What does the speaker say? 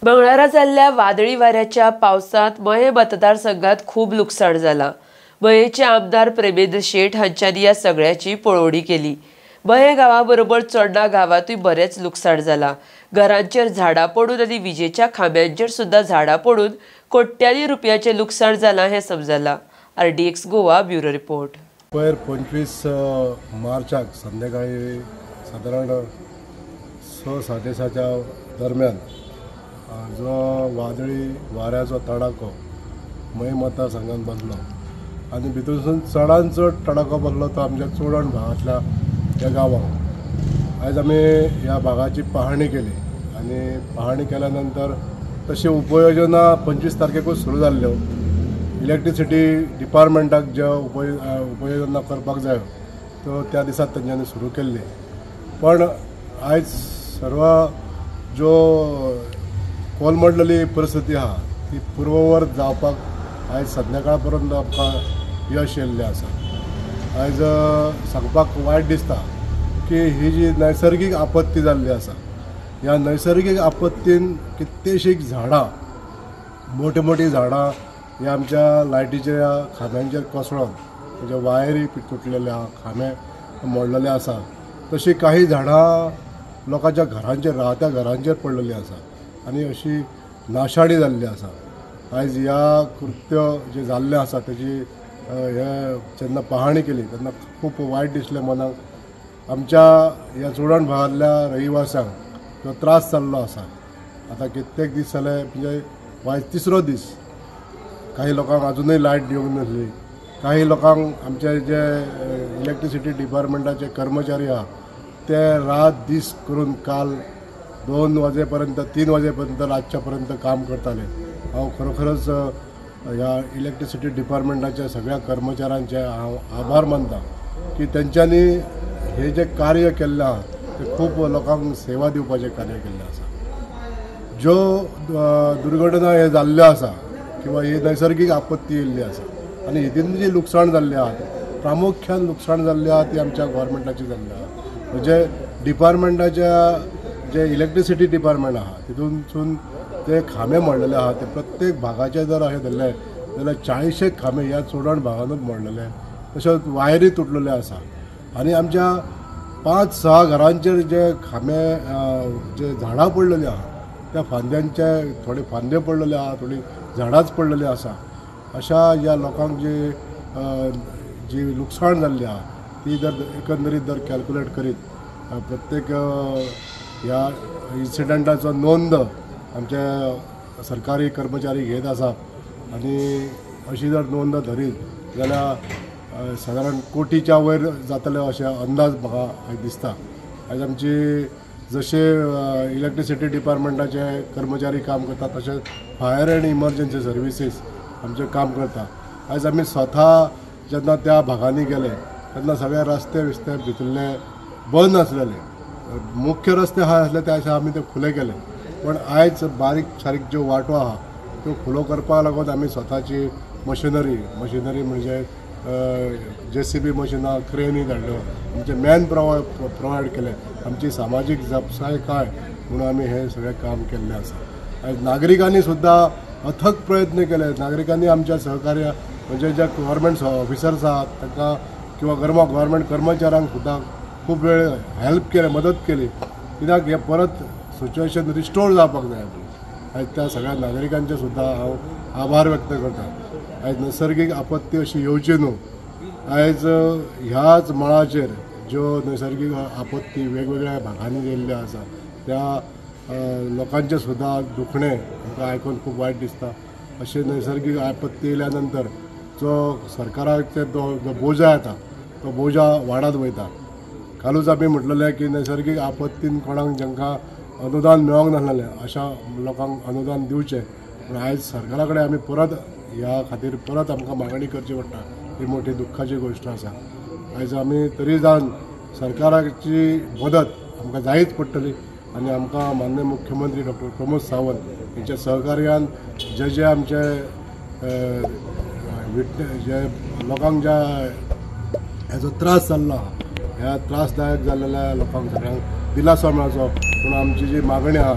मंगळारा जाल्ल्या वादळी वाऱ्याच्या पावसांत मये मतदारसंघात खूब लुकसाण जालां. मयेचे आमदार प्रेमेंद्र शेट हांच्यांनी ह्या सगळ्याची पळोवणी केली. मये गांवा बरोबर चोडणा गांवांतूय बरेंच लुकसाण जालां. घरांचेर झाडां पडून आनी विजेच्या खांब्यांचेर सुद्दां झाडां पडून कोट्यांनी रुपयाचें लुकसाण जालां हें समजलां. RDX Goa bureau report. पयर 25 मार्चाक संध्याकाळी सादारण 6 साडेसहाच्या दरम्यान जो वादळी वाऱ्याचो तडाखो मये मतदारसंघात बसलो आनी भितरसून चडान चड तडाखो बसलो तो आमच्या चोडण भागांतल्या ह्या गांवांक. आयज आमी ह्या भागाची पाहणी केली आनी पाहणी केल्या नंतर तशी उपयोजना 25 तारखेकूच सुरू जाल्ल्यो. इलेक्ट्रिसिटी डिपार्टमेंटाक ज्यो उपयोजना करपाक जायो त्यो त्या दिसात तेंच्यांनी सुरू केल्ली. पण आयज सर्व ज्यो कोलमडलेली परिस्थिती आहा ती पुर्ववर जावपाक आयज संध्याकाळ पर्यंत आमकां यश येयल्लें आसा. आयज सांगपाक वायट दिसता की ही जी नैसर्गीक आपत्ती जाल्ली आसा, ह्या नैसर्गीक आपत्तीन कितलीशीं झाडां, मोठी मोठी झाडां ह्या आमच्या लायटीच्या खांब्यांचेर कोसळोन म्हणजे वायरी तुटलेले आहा, खांबे मोडलेले आसा. तशी काही झाडां लोकांच्या घरांचेर, राहत्या घरांचेर पडलेली आसा आनी अशी नाशाडी जाल्ली आसा. आयज ह्या कृत्य जें जाल्लें आसा तेजी हे जेन्ना पाहणी केली तेन्ना खूब वायट दिसलें मनाक. आमच्या ह्या चोडण भागांतल्या रहिवाशांक जो त्रास जाल्लो आसा, आतां कित्येक दीस जाले, म्हणजे वायज तिसरो दीस, काही लोकांक अजुनूय लायट दिवंक नासली. काही लोकांक आमचे जे इलेक्ट्रिसिटी डिपार्टमेंटाचे कर्मचारी आहा ते रात दीस करून काल 2 वाजेपर्यंत 3 वाजेपर्यंत रातच्या पर्यंत काम करताले. हांव खरोखरच ह्या इलेक्ट्रिसिटी डिपार्टमेंटाच्या सगळ्या कर्मचाऱ्यांचे हांव आभार मानता की तेंच्यांनी हे जे कार्य केल्लें आहा ते खूब लोकांक सेवा दिवपाचें कार्य केल्लें आसा. ज्यो दुर्घटना हे जाल्ल्यो आसा किंवा ही नैसर्गीक आपत्ती येयल्ली आसा आनी हितून जी लुकसाण जाल्ली आहा, प्रामुख्यान लुकसाण जाल्ली आहा ती आमच्या गव्हर्मेंटाची जाल्ली आहा. म्हणजे डिपार्टमेंटाच्या जे इलेक्ट्रिसिटी डिपार्टमेंट आहा तितूनसून ते खांबे मोडलेले आहा ते प्रत्येक भागाचे जर अशें धरले जाल्यार 40 खांबे ह्या चोडण भागानूच मोडलेले, तशेंच वायरी तुटलेल्यो आसा. आनी आमच्या 5-6 घरांचेर जे खांबे जे झाडां पडलेली आहा त्या फांद्यांचे थोडे फांदे पडलेले आहा, थोडी झाडांच पडलेली आसा. अशा ह्या लोकांक जी जी लुकसाण जाल्ली आहा ती जर एकंदरीत जर कॅल्क्युलेट करीत प्रत्येक ह्या इन्सिडंटाचो नोंद आमचे सरकारी कर्मचारी घेत आसा आनी अशी जर नोंद धरीत जाल्यार सादारण कोटीच्या वयर जातले अशें अंदाज म्हाका दिसता. आयज आमची जशे इलेक्ट्रिसिटी डिपार्टमेंटाचे कर्मचारी काम करतात तशेंच फायर अँड इमर्जन्सी सर्विसीस आमचें काम करता. आयज आमी स्वता जेन्ना त्या भागांनी गेले तेन्ना सगळे रस्ते बिस्ते भितरले बंद आसलेले, मुख्य रस्ते आहा आसले त्या दिसा आमी ते खुले केले. पण आयज बारीक सारीक ज्यो वाटो आहा त्यो खुलो करपाक लागून आमी स्वताची मशिनरी म्हणजे JCB मशिनां, क्रेनी धाडल्यो, आमचे मॅन प्रोवायड केले. आमची सामाजीक जपसाय म्हणून आमी हें सगळें काम केल्लें आसा. आयज नागरिकांनी सुद्दां अथक प्रयत्न केले. नागरिकांनी आमच्या सहकार्य म्हणजे जे गव्हर्मेंट ऑफिसर्स आहात तांकां किंवा गव्हर्मेंट कर्मचाऱ्यांक सुद्दां खूब वेळ हेल्प केले, मदत केली. कित्याक हें परत सिच्युएशन रिस्टोर जावपाक जाय म्हणून आयज त्या सगळ्या नागरिकांचे सुद्दां हांव आभार व्यक्त करता. आयज नैसर्गीक आपत्ती अशी येवची न्हू. आयज ह्याच मळाचेर ज्यो नैसर्गीक आपत्ती वेगवेगळ्या भागांनी गेल्ल्यो आसा त्या लोकांचें सुद्दां दुखणें आमकां आयकून खूब वायट दिसता. अशें नैसर्गीक आपत्ती येयल्या नंतर जो सरकाराचेर जो बोजा येता तो बोजा वाडत वयता. कालूच आमी म्हटलेलें की नैसर्गीक आपत्तीन कोणाक जांकां अनुदान मेळोंक नासलेलें अशा लोकांक अनुदान दिवचें. पूण आयज सरकारा कडेन आमी परत ह्या खातीर परत आमकां मागणी करची पडटा. ही मोठी दुख्खाची गोश्ट आसा. आयज आमी तरी जावन सरकाराची मदत आमकां जायच पडटली आनी आमकां माननीय मुख्यमंत्री डॉक्टर प्रमोद सावंत हेंच्या सहकार्यान जे जे आमचे जे लोकांक ज्या हेजो त्रास जाल्लो आहा ह्या त्रासदायक जाल्लेल्या लोकांक सगळ्यांक दिलासो मेळचो म्हणून आमची जी मागणी आहा.